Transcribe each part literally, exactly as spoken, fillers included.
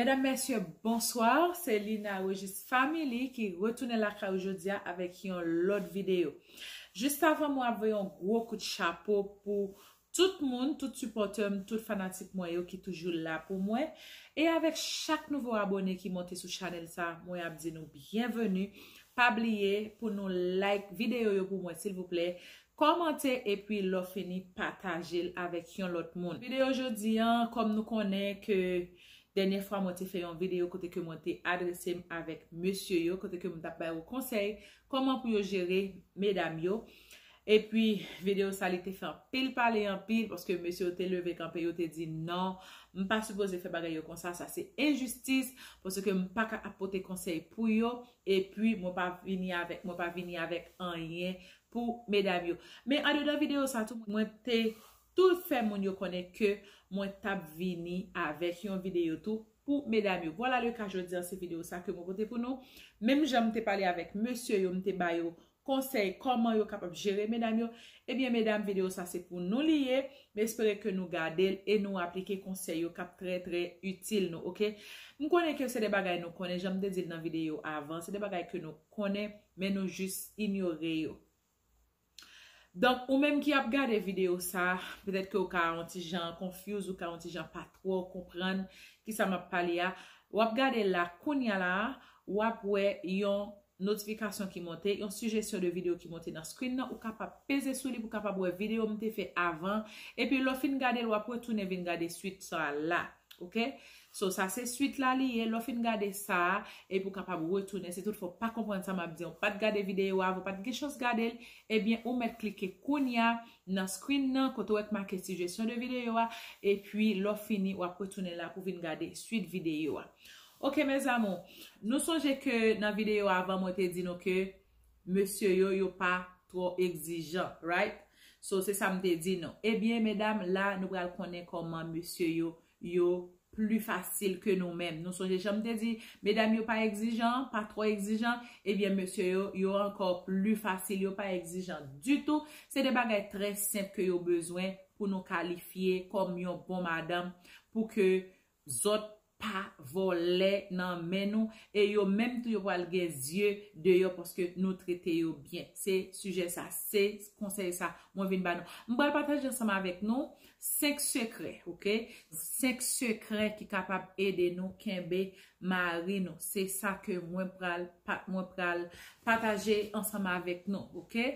Medam, mesye, bonswa. Se Lina Regis Family ki retounen lakay ou jodi a avèk yon lòt videyo. Jis avan mwen ap voye yon gwo kout chapo pou tout moun, tout sipòtè m, tout fanatik mwen yo ki toujou la pou mwen. E avèk chak nouvo abone ki monte sou chanèl sa, mwen ap di nou byenveni. Pa bliye pou nou like videyo yo pou mwen, silvouplè. Kòmante epi lè w fini pataje l avèk yon lòt moun. Videyo jodi an, kòm nou konnen ke dènyè fwa mwen te fè yon videyo kote ke mwen te adrese m avèk mesye yo, kote ke mwen t ap ba yo konsèy kòman pou yo jere medam yo. Epi videyo sa li te fè anpil pale anpil paske mesye yo te leve kanpe, yo te di non, m pa sipoze fè bagay yo konsa, sa se enjistis, paske m pa ka ap pote konsèy pou yo, epi mwen pa vini avèk, mwen pa vini avèk anyen pou medam yo. Men andedan videyo sa tou, mwen te tou fè moun yo konnen ke mwen t ap vini avèk yon videyo tou pou medam yo. Vwala le ka, jodi an se videyo sa ke mwen pote pou nou. Menm jan m te pale avèk mesye yo, m te ba yo konsèy kòman yo kapab jere medam yo, ebyen medam, videyo sa se pou nou li ye. M espere ke nou gade l e nou aplike konsèy yo k ap trè, trè itil nou, oke? M konnen ke se de bagay nou konnen, jan m te di l nan videyo avan, se de bagay ke nou konnen, men nou jis inyore yo. Donk, ou menm ki ap gade videyo sa, petèt ke ou ka yon ti jan confuse, ou ka yon ti jan pa twò konprann kisa m ap pale a. W ap gade la, kounye a la, w ap wè yon notifikasyon ki monte, yon sijesyon de videyo ki monte nan screen nan, ou kapab peze sou li pou w kapab wè videyo m te fè avan, epi lè w fin gade l, w ap retounen vin gade swit sa la. Oke? So, sa se swit la li ye. Lè w fin gade sa a, epi w kapab retounen. Si toutfwa w pa konprann sa m ap di an, w pa t gade videyo a avan, w pa t gen chans gade l, ebyen, ou mèt klike kounye a nan screen nan, kote w wè k make sijesyon de videyo a, epi lè w fini, w ap retounen la pou vin gade swit videyo a. Oke, mes amours, nou sonje ke nan videyo avan, mwen te di nou ke mesye yo, yo pa twò egzijan, right? So, se sa m te di nou. Ebyen, medam, la, nou pral konnen kòman mesye yo, yo pli fasil ke nou menm. Nou sonje jan m te di, medam yo pa egzijan, pa twò egzijan, ebyen, mesye yo, yo ankò pli fasil, yo pa egzijan ditou. Se de bagay trè senp ke yo bezwen pou nou kalifye kòm yon bon madanm, pou ke zòt pa vòlè nan men nou, e yo menm tou yo pral gen zye deyò paske nou trete yo byen. Se sijè sa, se konsèy sa mwen vin ba nou. M pral pataje ansanm avèk nou senk sekrè, oke? Senk sekrè ki kapab ede nou kenbe mari nou. Se sa ke mwen pral pa-, mwen pral pataje ansanm avèk nou, oke?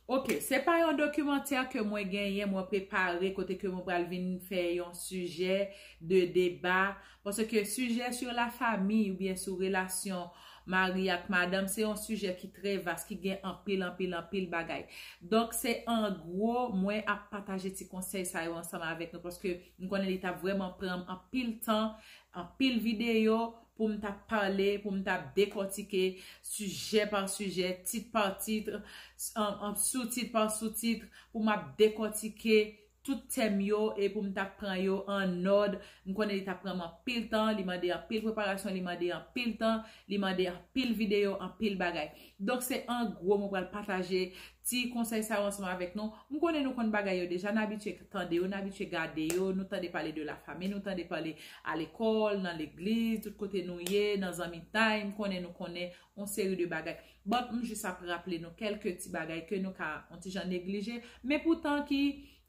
Oke, se pa yon dokimantè ke mwen genyen, mwen prepare kote ke mwen pral vin fè yon sijè de deba, paske sijè sur la famille oubyen sou relasyon mari ak madanm, se yon sijè ki trè vas, ki gen anpil, anpil, anpil bagay. Donk, se an gwo, mwen ap pataje ti konsèy sa yo ansanm avèk nou, paske m konnen li t ap vrèman pran m anpil tan, anpil videyo, pou m t ap pale, pou m t ap dekòtike sijè pa sijè, tit pa tit, s-, an, an, soutit pa soutit, pou m ap dekòtike tout tèm yo e pou m t ap pran yo an òd. M konnen li t ap pran m anpil tan, li mande anpil preparasyon, li mande anpil tan, li mande anpil videyo, anpil bagay. Donk, se an gwo, mwen pral pataje ti konsèy sa yo ansanm avèk nou. M konnen nou konn bagay yo deja, n abitye tande yo, n abitye gade yo, nou tande pale de la famille, nou tande pale a lekòl, nan legliz, tout kote nou ye, nan zanmitay, m konnen nou konnen yon seri de bagay. But, m jis ap raple nou kèlke ti bagay ke nou ka yon ti jan neglije, men poutan ki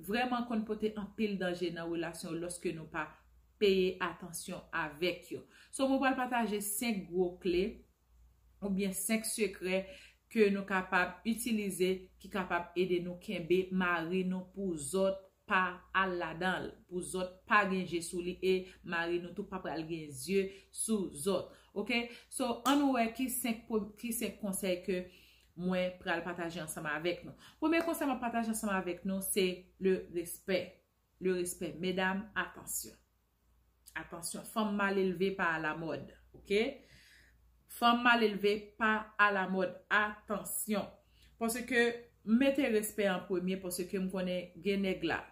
vrèman konn pote anpil danje nan relasyon lòske nou pa peye atansyon avèk yo. So, mwen pral pataje senk gwo kle oubyen senk sekrè ke nou kapab itilize ki kapab ede nou kenbe mari nou pou zòt pa al ladan l, pou zòt pa gen je sou li, e mari nou tou pa pral gen zye sou zòt. Oke? So, ann nou wè ki senk, ki senk konsèy ke mwen pral pataje ansanm avèk nou. Premye konsèy mwen pataje ansanm avèk nou, se le respè. Le respè. Medam, atansyon. Atansyon, fanm mal elve pa alamòd, oke? Fanm mal elve pa alamòd, atansyon. Paske m mete respè an premye, paske m konnen gen nèg la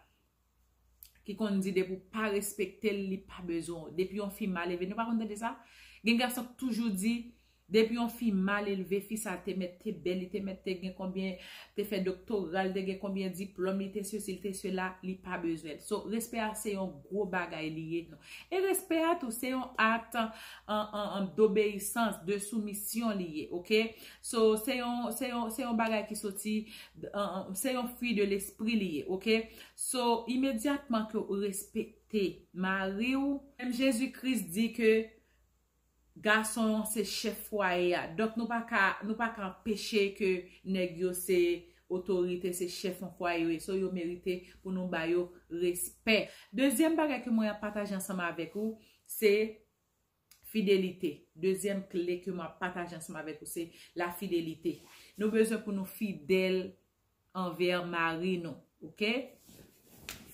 ki konn di depi w pa respekte l, li pa bezwen w. Depi yon fi mal elve, nou pa konn tande sa? Gen gason k toujou di, depi yon fi mal elve, fi sa te mèt te bèl, li te mèt te gen konbyen, te fè doktora, li te gen konbyen diplòm, li te sesi, li te sela, li pa bezwen l. So, respè a se yon gwo bagay li ye. E respè a tou, se yon at, an, an, an, dobeyisans, de soumisyon li ye, oke? So, se yon, se yon, se yon bagay ki soti, an, an, se yon fwi de lespri li ye, oke? So, imedyatman ke w respekte mari w, menm Jezi Kris di ke gason an se chèf fwaye a. Donk, nou pa ka, nou pa ka anpeche ke nèg yo se otorite, se chèf yon fwaye yo ye. So, yo merite pou nou ba yo respè. Dezyèm bagay ke mwen ap pataje ansanm avèk ou, se fidelite. Dezyèm kle ke mwen ap pataje ansanm avèk ou, se la fidelite. Nou bezwen pou nou fidèl anvè mari nou, oke?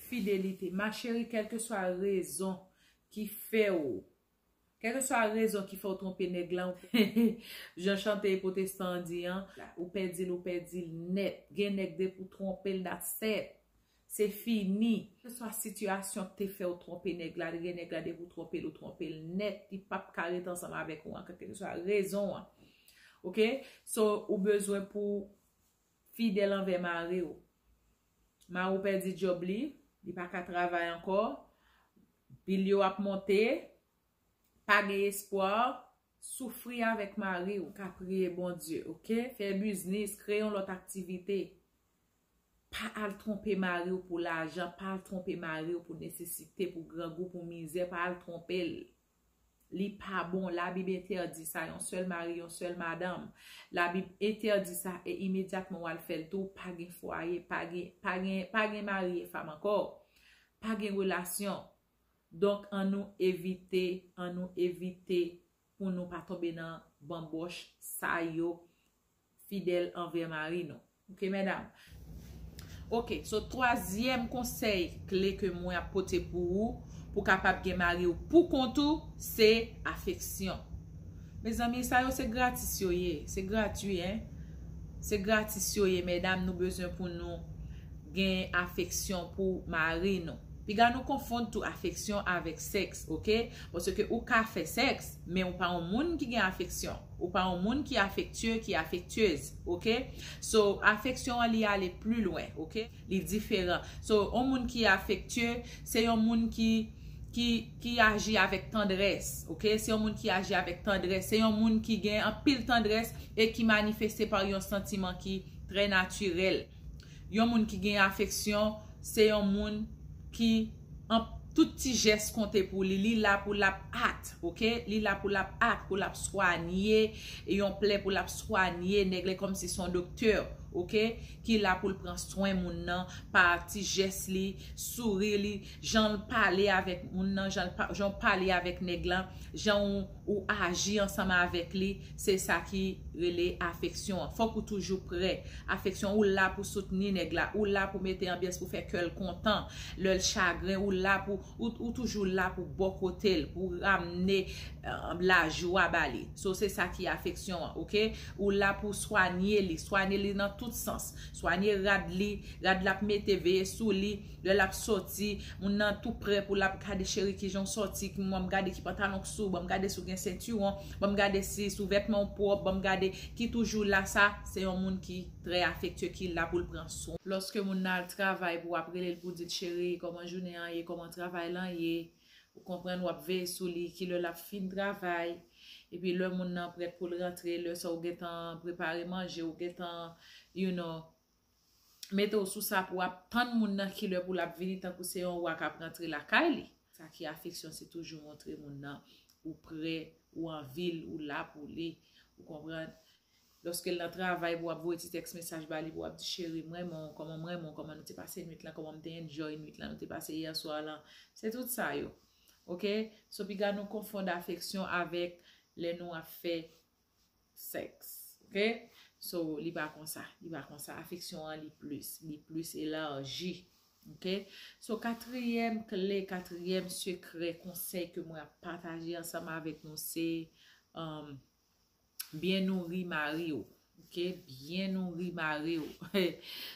Fidelite. Ma chérie, kèlkeswa rezon ki fè w, kèlkeswa rezon ki fè w twonpe nèg la, jan chante pwotestan an di an, ou pèdi l, ou pèdi l nèt. Gen nèg depi w twonpe l, that's it. Se fini. Kèlkeswa sitiyasyon ki te fè w twonpe nèg la, gen nèg la depi w twonpe l, ou twonpe l nèt. Li p ap ka ret ansanm avèk ou ankò, kèlkeswa rezon an. Oke? So, ou bezwen pou fidèl anvè mari w. Mari w pèdi djòb li, li pa ka travay ankò, bil yo ap monte, pa gen espwa, soufri avèk mari w, ka priye Bondye, oke? Fè biznis, kreye yon lòt aktivite. Pa al twonpe mari w pou lajan, pa al twonpe mari w pou nesesite, pou grangou, pou mizè, pa al twonpe l. Li pa bon, Labib entèdi sa, yon sèl mari, yon sèl madanm. Labib entèdi sa, e imedyatman w al fè l tou, pa gen fwaye, pa gen, pa gen, pa gen mari e fanm ankò. Pa gen relasyon. Donk, ann nou evite, ann nou evite pou nou pa tonbe nan banbòch sa yo, fidèl anvè mari nou. Oke, medam? Oke, so twazyèm konsèy kle ke mwen ap pote pou ou, pou kapab gen mari w pou kont ou, se afeksyon. Mezanmi, sa yo se gratis yo ye, se gratui, en. Se gratis yo ye, medam, nou bezwen pou nou gen afeksyon pou mari nou. Piga nou konfonn tou afeksyon avèk sèks, oke? Paske ou ka fè sèks, men ou pa yon moun ki gen afeksyon. Ou pa yon moun ki afektye, ki afektyez, oke? So, afeksyon an li ale pli lwen, oke? Li diferan. So, yon moun ki afektye, se yon moun ki, ki, ki aji avèk tandrès, oke? Se yon moun ki aji avèk tandrès. Se yon moun ki gen anpil tandrès e ki manifeste pa yon santiman ki trè natirèl. Yon moun ki gen afeksyon, se yon moun ki an, tout ti jès konte pou li. Li la pou l ap act, oke? Li la pou l ap act, pou l ap swanye yon plè, pou l ap swanye nèg la kòmsi se yon doktè, oke? Ki la pou l pran swen moun nan pa ti jès li, souri li, jan l pale avèk moun nan, jan l pa, jan w pale avèk nèg la, jan w ou aji ansanm avèk li, se sa ki rele afeksyon an. Fòk ou toujou prè. Afeksyon, ou la pou soutni nèg la, ou la pou mete anbyans, pou fè kè l kontan. Lè l chagren, ou la pou, ou, ou toujou la pou bò kote l, pou ramne, euh, lajwa ba li. So, se sa ki afeksyon an, oke? Ou la pou swanye li, swanye li nan tout sans. Swanye rad li, rad l ap mete, veye sou li, lè l ap sòti, moun nan tou prè pou l ap gade cheri kijan w sòti, ki, ban m gade ki pantalon k sou, ban m gade si w gen sentiwon, ban m gade si, si vètman w pwòp, ban m gade ki toujou la sa, se yon moun ki trè afektye, ki la pou l pran swen w. Lòske moun nan al travay pou w ap rele l pou w di l cheri, kòman jounen an ye, kòman travay lan ye, ou konprann, w ap veye sou li, kilè l ap fin travay, epi lè moun nan prèt pou l rantre, lè sa w gentan prepare manje, ou gentan, you know, mete w sou sa pou w ap tann moun nan kilè pou l ap vini tankou se yon wa k ap rantre lakay li. Sa ki afeksyon, se toujou montre moun nan ou prè, ou anvi l, ou la pou li, ou konprann? Lòske l nan travay, pou w ap voye ti tèks mesaj ba li, pou w ap di, "Cheri, m renmen w, kòman m renmen w, kòman nou te pase nwit lan, kòman m te enjoy nwit lan, nou te pase yè swa lan." Se tout sa yo. Oke? So, piga nou konfonn afeksyon avèk lè nou ap fè sèks. Oke? So, li pa konsa. Li pa konsa. Afeksyon an, li plis. Li plis elaji. Oke? So, katriyèm kle, katriyèm sekrè, konsèy ke mwen ap pataje ansanm avèk nou, se, um, byen nouri mari w. Oke? Byen nouri mari w.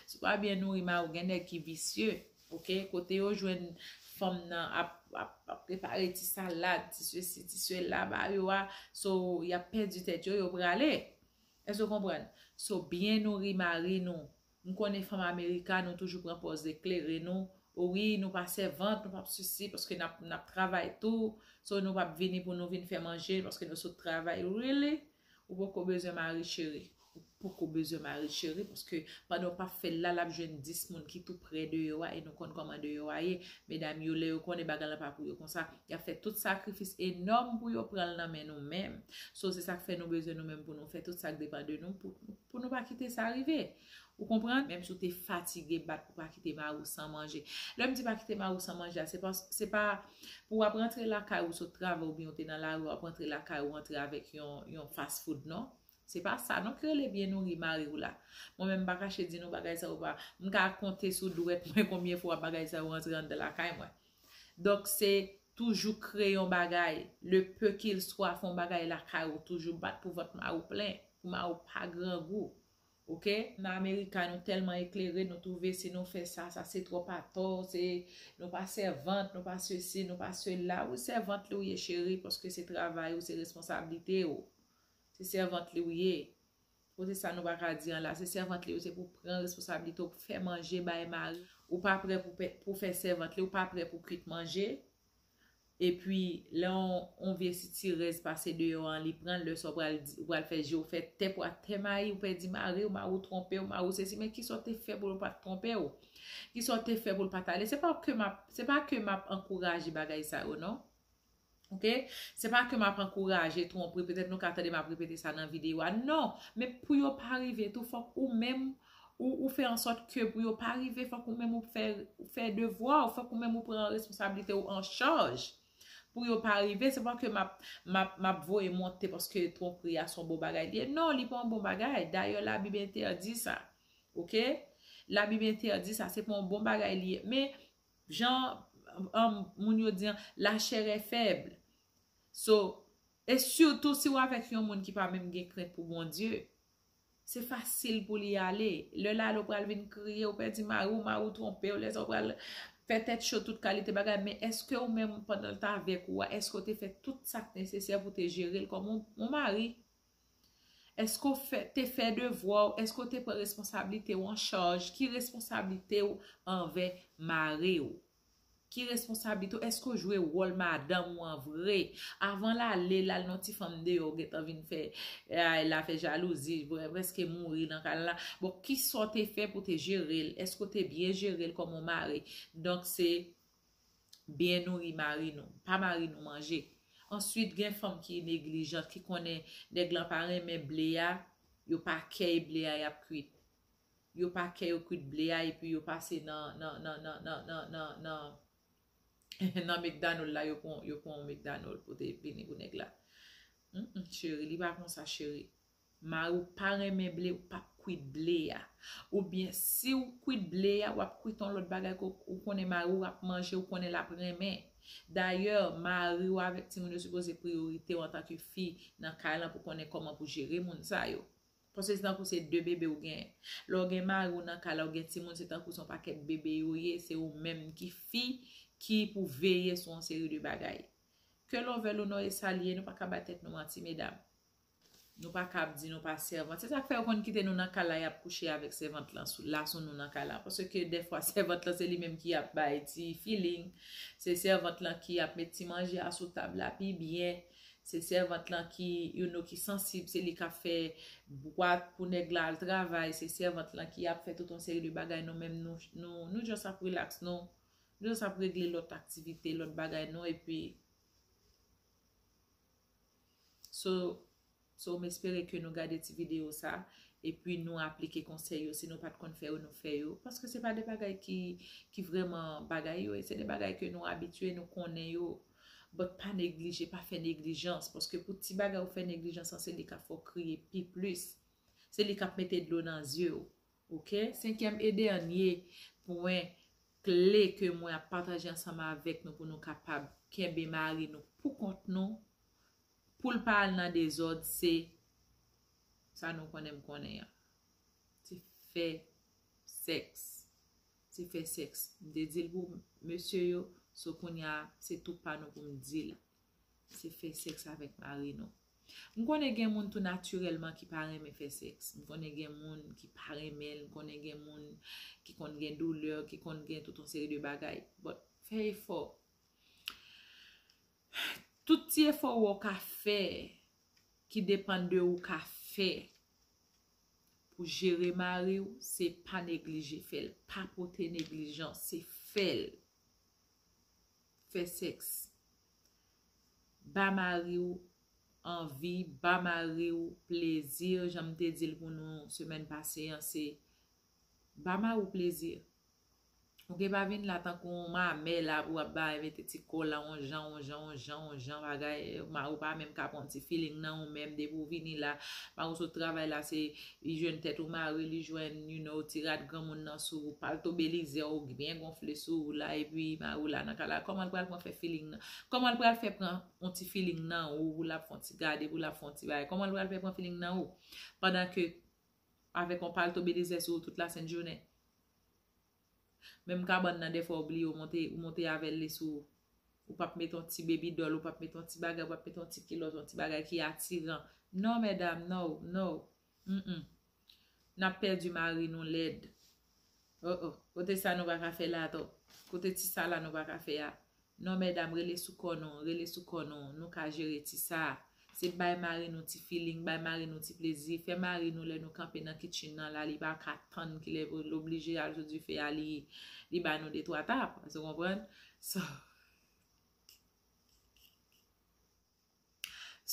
Si w pa byen nouri mari w, gen nèg ki visye. Oke? Kote yo jwenn fanm nan ap, ap, ap prepare ti salad, ti sesi, ti sela ba yo a. So, y ap pèdi tèt yo, yo prale. Èske w konprann? So, byen nouri mari nou. M konnen fanm Amerika, nou toujou pran pòz eklere nou. O wi, nou pa sèvant, nou p ap sesi, paske n ap, n ap travay tou. So, nou p ap vini pou nou vin fè manje, paske nou sot travay. Really? Ou poko bezwen mari, cheri. Ou poko bezwen mari, cheri, paske pandan w p ap fè l la, l ap jwenn dis moun ki tou prè de yo a, e nou konn kòman de yo a ye. Medam yo, lè yo konnen bagay lan pa pou yo konsa, y ap fè tout sakrifis enòm pou yo pran l nan men nou menm. So, se sa k fè nou bezwen nou menm pou nou fè tout sa k depann de nou, pou, pou nou pa kite sa rive. Ou konprann? Menm si w te fatige bat pou pa kite mari w san manje. Lè m di pa kite mari w san manje a, se pa, se pa pou w ap rantre lakay ou sot travay oubyen w te nan lari, w ap rantre lakay ou antre avèk yon, yon fast food, non. Se pa sa, non, ki rele byen nouri mari w la. Mwen menm, m pa kache di nou bagay sa yo pa. M ka konte sou dwèt mwen konbyen fwa bagay sa yo rantre anndan lakay mwen. Donk, se toujou kreye yon bagay, le peu qu'il soit, fè yon bagay lakay ou, toujou bat pou vant mari w plen, pou mari w pa grangou. Oke? Nan Amerika, nou tèlman eklere, nou twouve si nou fè sa, sa se twòp atò, se, nou pa sèvant, nou pa sesi, nou pa sela. Ou sèvant li w ye, cheri, paske se travay ou, se responsablite ou. Se sèvant li w ye. Kote sa nou pa ka di an la, se sèvant li w, se pou pran responsablite w, fè manje, bay mari. Ou pa prè pou, pou fè sèvant li, ou pa prè pou kwit manje. Epi, lè yon, yon vye sitirèz pase deyò an, li pran l, lè sa w pral di, w pral fè je w fè tèp w atè mayi, ou pèdi mari w, mari w twonpe w, mari w sesi, men kisa w te fè pou yo pa t twonpe w? Kisa w te fè pou l pa t ale? Se pa ke m ap, se pa ke m ap ankouraje bagay sa yo, non. Oke? Se pa ke m ap ankouraje twonpri, petèt nou ka tande m ap repete sa nan videyo a. Non, men pou yo pa rive tou, fòk ou menm, ou, ou fè ansòt ke pou yo pa rive, fòk ou menm ou fè, ou fè devwa w, fòk ou menm ou pran responsablite w an chaj. Pou yo pa rive, se pa ke m ap, m ap, m ap voye monte paske twonpri a se yon bon bagay li ye. Non, li pa yon bon bagay. Dayè, Labib entèdi sa. Oke? Labib entèdi sa, se pa yon bon bagay li ye. Men, jan, um, moun yo di an, la chair est faible. So, e sitou si w avèk yon moun ki pa menm gen krent pou Bondye, se fasil pou li ale. Lè l ale, ou pral vin kriye, ou pèdi mari w, mari w twonpe w, lè sa w pral fè tèt cho, tout kalite bagay. Men èske ou menm, pandan l t avèk ou a, èske w te fè tout sa k nesesè pou te jere l kòm yon, yon mari? Èske w fè, te fè devwa w? Èske w te pran responsablite w an chaj? Ki responsablite w anvè mari w? Ki responsablite w? Èske w jwe wòl madanm ou an vre? Avan l ale, l al nan ti fanm deyò, w gentan vin fè, eh, l a fè jalouzi, prè-, prèske mouri nan kay la. Bon, kisa w te fè pou te jere l? Èske w te byen jere l kòm yon mari? Donk, se byen nouri mari nou. Pa mari nou manje. Answit, gen fanm ki neglijant, ki konnen nèg lan pa renmen ble a, yo pa kèy ble a, y ap kwit. Yo pa kè yo kwit ble a, epi yo pase nan, nan, nan McDonald la, yo pran, yo pran yon McDonald pou te vini pou nèg la. Mm, mm, cheri, li pa konsa, cheri. Mari w pa renmen ble, ou p ap kwit ble a. Oubyen, si w kwit ble a, w ap kwit yon lòt bagay ke w konnen mari w ap manje, ou konnen l ap renmen. Dayè, mari w avèk timoun yo sipoze priyorite w antanke fi nan kay lan pou konnen kòman pou jere moun sa yo. Paske se tankou se de bebe w genyen. Lè w gen mari w nan kay la, w gen timoun, se tankou se yon pakèt bebe yo ye, se ou menm ki fi ki pou veye sou yon seri de bagay. Ke lòvè l ou non, e sa l ye, nou pa ka bay tèt nou manti, medam. Nou pa ka ap di nou pa sèvant. Se sa k fè yo konn kite nou nan kay la, y ap kouche avèk sèvant lan sou, la sou nou nan kay la. Paske dèfwa, sèvant lan, se li menm ki ap bay ti feeling. Se sèvant lan ki ap met ti manje a sou tab la pi byen. Se sèvant lan ki, you know, ki sansib, se li k ap fè bwat pou nèg la al travay, se sèvant lan ki ap fè tout yon seri de bagay, nou menm nou, nou, nou just ap relax, nou, nou just ap regle lòt aktivite, lòt bagay nou, epi, so, So, m espere ke nou gade ti videyo sa, epi nou aplike konsèy yo, si nou pa t konn fè yo, nou fè yo. Paske se pa de bagay ki, ki vrèman bagay yo, e se de bagay ke nou abitye, nou konnen yo. But pa neglije, pa fè neglijans, paske pou ti bagay ou fè neglijans lan, se li k ap fè w kriye pi plis. Se li k ap mete dlo nan zye w. Ok? Senkyèm e dènye pwen kle ke mwen ap pataje ansanm avèk nou pou nou kapab kenbe mari nou pou kont nou, pou l pa al nan dezòd, se sa nou konnen m konnen an. Se fè sèks. Se fè sèks. M te di l pou mesye yo, so kounye a, se tou pa nou pou m di l. Se fè sèks avèk mari nou. M konnen gen moun tou natirèlman ki pa renmen fè sèks. M konnen gen moun ki pa renmen l. M konnen gen moun ki konn gen doulè, ki konn gen tout yon seri de bagay. But fè efò. Tout ti efò w ka fè, ki depann de ou ka fè pou jere mari w, se pa neglije fè l. Pa pote neglijans, se fè l. Fè sèks. Ba mari w anvi, ba mari w plezi, jan m te di l pou nou semèn pase an, se ba mari w plezi. Ok, pa vin la tankou yon mamè la pou w ap bay mete ti kò la, yon jan, yon jan, yon jan, yon jan bagay. Mari w pa menm ka pran yon ti feeling nan ou menm, depi w vini la, mari w sot travay la, se li jwenn tèt ou mare, li jwenn, you know, ti rad granmoun nan sou ou, palto belizè ou byen gonfle sou ou la, epi mari w la nan kay la. Kòman l pral pran fè feeling nan? Kòman l pral fè pran yon ti feeling nan ou, pou l ap fè yon ti gade, pou l ap fè yon ti bagay? Kòman l pral fè pran feeling nan ou? Pandan ke avèk yon palto belizè sou ou tout lasent jounen. Menm kabann nan, dèfwa ou bliye ou monte, ou monte avè l, li sou ou. Ou p ap mete yon ti baby doll, ou p ap mete yon ti bagay, ou p ap mete yon ti kilòt, yon ti bagay ki atiran. Non, medam, no, no. Mm-mm. N ap pèdi mari nou lèd. Oh, oh. Kote sa nou pa ka fè la, atò? Kote ti sa la nou pa ka fè a? Non, medam, rele sou kò nou, rele sou kò nou, nou ka jere ti sa. Se bay mari nou ti feeling, bay mari nou ti plezi. Fè mari nou, lè nou kanpe nan kitchen nan la, li pa ka tann kilè pou l oblije al sou dife a, li, li ba nou de twa tap. Ou konprann? So,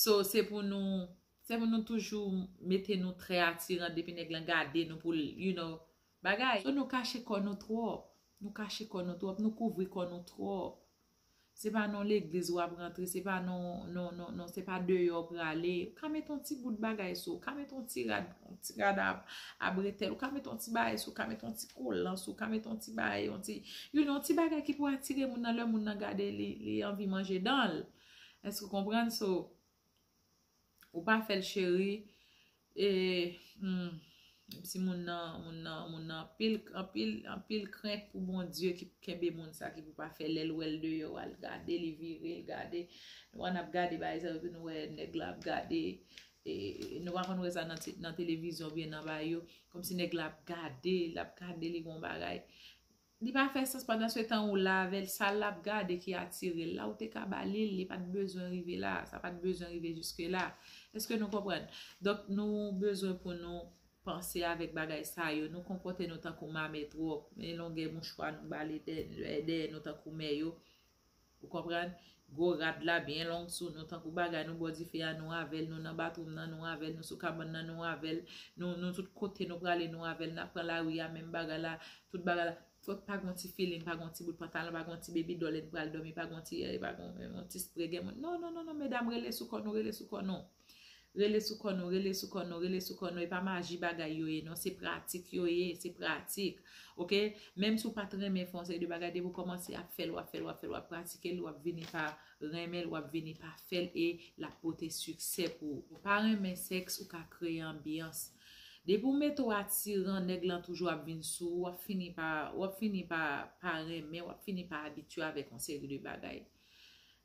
so, se pou nou, se pou nou toujou mete nou trè atiran depi nèg lan gade nou pou l, you know, bagay. So, nou kache kò nou twòp. Nou kache kò nou twòp, nou kouvri kò nou twòp. Se pa nan legliz w ap rantre, se pa nan, nan, nan, nan, se pa deyò w prale. Ou ka mete yon ti bout bagay sou, ou ka mete yon ti rad, yon ti rad a, a bretèl, ou ka mete yon ti bagay sou, ou ka mete yon ti kolan sou, ou ka mete yon ti bagay, yon ti, you know, yon ti bagay ki pou atire moun nan, lè moun nan gade li, li anvi manje dan l. Èske w konprann? So, ou pa fè l, cheri. E, hmm, si moun nan, moun nan, moun nan anpil, anpil, anpil krent pou Bondye ki kenbe moun sa, ki pou pa fè lè l wè l deyò, al gade, li vire, l gade. Nou wè n ap gade bagay sa yo, epi nou wè nèg la ap gade. E, nou pa konn wè sa nan te-, nan televizyon oubyen nan bagay yo. Kòmsi nèg la ap gade, l ap gade, li gon bagay. Li pa fè sans pandan se tan ou la avè l, sa l ap gade ki atire l la, ou te ka ba li l, li pa t bezwen rive la, sa pa t bezwen rive jiske la. Èske nou konprann? Donk, nou bezwen pou nou panse avèk bagay sa yo, nou konpòte nou tankou mamè twòp, men longè mouchwa nou ba li dè-, dèyè nou tankou mè yo. Ou konprann? Gwo rad la byen long sou nou, tankou bagay nou bò dife a, nou avè l, nou nan batwoum nan, nou avè l, nou sou kabann nan, nou avè l, nou, nou tout kote nou prale, nou avè l, n ap pran lari a, menm bagay la, tout bagay la. Fòk pa gon ti feeling, pa gon ti bout pantalon, pa gon ti baby doll, n pral dòmi, pa gon ti, eh, pa gon, eh, yon ti spre, gen moun. Non, non, non, non, medam, rele sou kò nou, rele sou kò nou. Rele sou kò nou, rele sou kò nou, rele sou kò nou. E pa maji bagay yo ye, non, se pratik yo ye, se pratik. Ok? Menm si w pa t renmen fè yon seri de bagay, depi w kòmanse ap fè l, w ap fè l, w ap fè l, w ap pratike l, w ap vini pa renmen l, w ap vini pa fè l, e l ap pote siksè pou ou. Ou pa renmen sèks, ou ka kreye anbyans. Depi w mete w atiran, nèg lan toujou ap vin sou ou, w ap fini pa, w ap fini pa, pa renmen, w ap fini pa abitye avèk yon seri de bagay.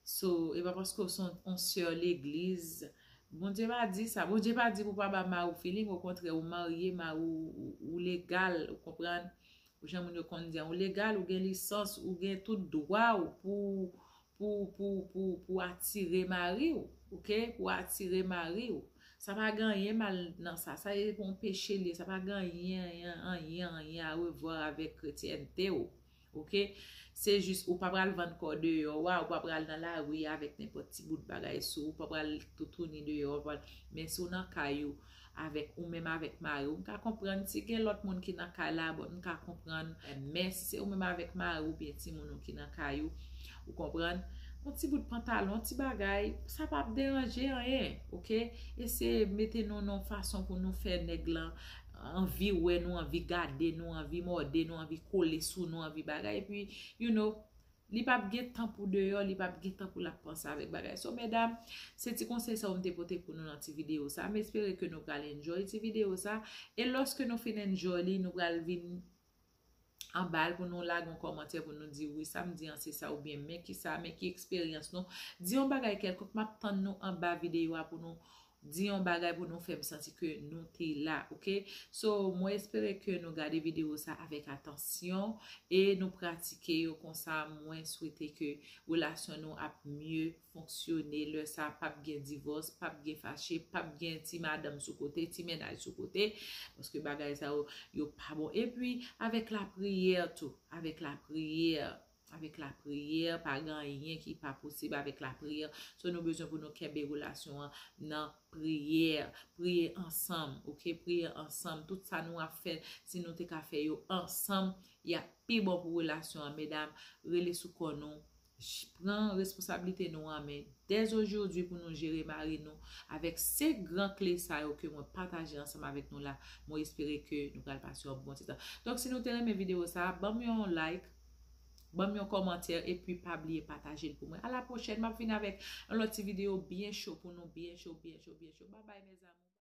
So, e pa paske w se yon, yon sè legliz. Bondye pa di sa. Bondye pa di pou w pa ba mari w feeling. Okontrè, ou marye, mari w, ou, ou legal, ou konprann? Ou jan moun yo konn di an, ou legal, ou gen lisans, ou gen tout dwa w pou, pou, pou, pou, pou atire mari w, ok? Pou atire mari w. Sa pa gen anyen mal nan sa. Sa e pa yon peche li ye. Sa pa gen anyen, anyen, anyen, anyen a revwa avèk kretyènte w. Ok? Se jis ou pa pral vann kò deyò a, ou pa pral nan lari avèk nenpòt ti bout bagay sou ou, ou pa pral toutouni deyò, ou pa pral, men si w nan kay ou, avèk ou menm avèk mari w, m ka konprann si gen lòt moun ki nan kay la, bon, m ka konprann, men si se ou menm avèk mari w oubyen timoun ou ki nan kay ou, ou konprann, yon ti bout pantalon, yon ti bagay, sa p ap deranje anyen, oke? Eseye mete nou nan yon fason pou nou fè nèg lan anvi wè nou, anvi gade nou, anvi mòde nou, anvi kole sou nou, anvi bagay, epi, you know, li p ap gen tan pou deyò, li p ap gen tan pou l ap panse avèk bagay. So, medam, se ti konsèy sa yo m te pote pou nou nan ti videyo sa. M espere ke nou pral enjoy ti videyo sa. E lòske nou fin enjoy li, nou pral vin anba l pou nou lage yon kòmantè pou nou di, wi, sa m di an se sa, oubyen men ki sa, men ki eksperyans nou. Di yon bagay kèlkonk, m ap tann nou anba videyo a pou nou di yon bagay pou nou fè m santi ke nou te la, oke? So, mwen espere ke nou gade videyo sa avèk atansyon e nou pratike yo, konsa mwen swete ke relasyon nou ap mye fonksyone. Lè sa, p ap gen divòs, p ap gen fache, p ap gen ti madanm sou kote, ti mennaj sou kote, paske bagay sa yo, yo pa bon. Epi, avèk lapriyè tou, avèk lapriyè, avèk lapriyè, pa gen anyen ki pa posib avèk lapriyè. So, nou bezwen pou nou kenbe relasyon an nan priyè. Priye ansanm, oke? Priye ansanm. Tout sa nou ap fè, si nou te ka fè yo ansanm, y ap pi bon pou relasyon an. Medam, rele sou kò nou. J-, pran responsablite nou an men. Dèzojodi pou nou jere mari nou avèk senk gran kle sa yo ke mwen pataje ansanm avèk nou la. Mwen espere ke nou pral pase yon bon ti tan. Donk, si nou te renmen videyo sa, ban m yon like, ban m yon kòmantè, epi pa bliye pataje l pou mwen. A la pwochèn, m ap vin avèk yon lòt ti videyo byen cho pou nou, byen cho, byen cho, byen cho. Babay, mezanmi.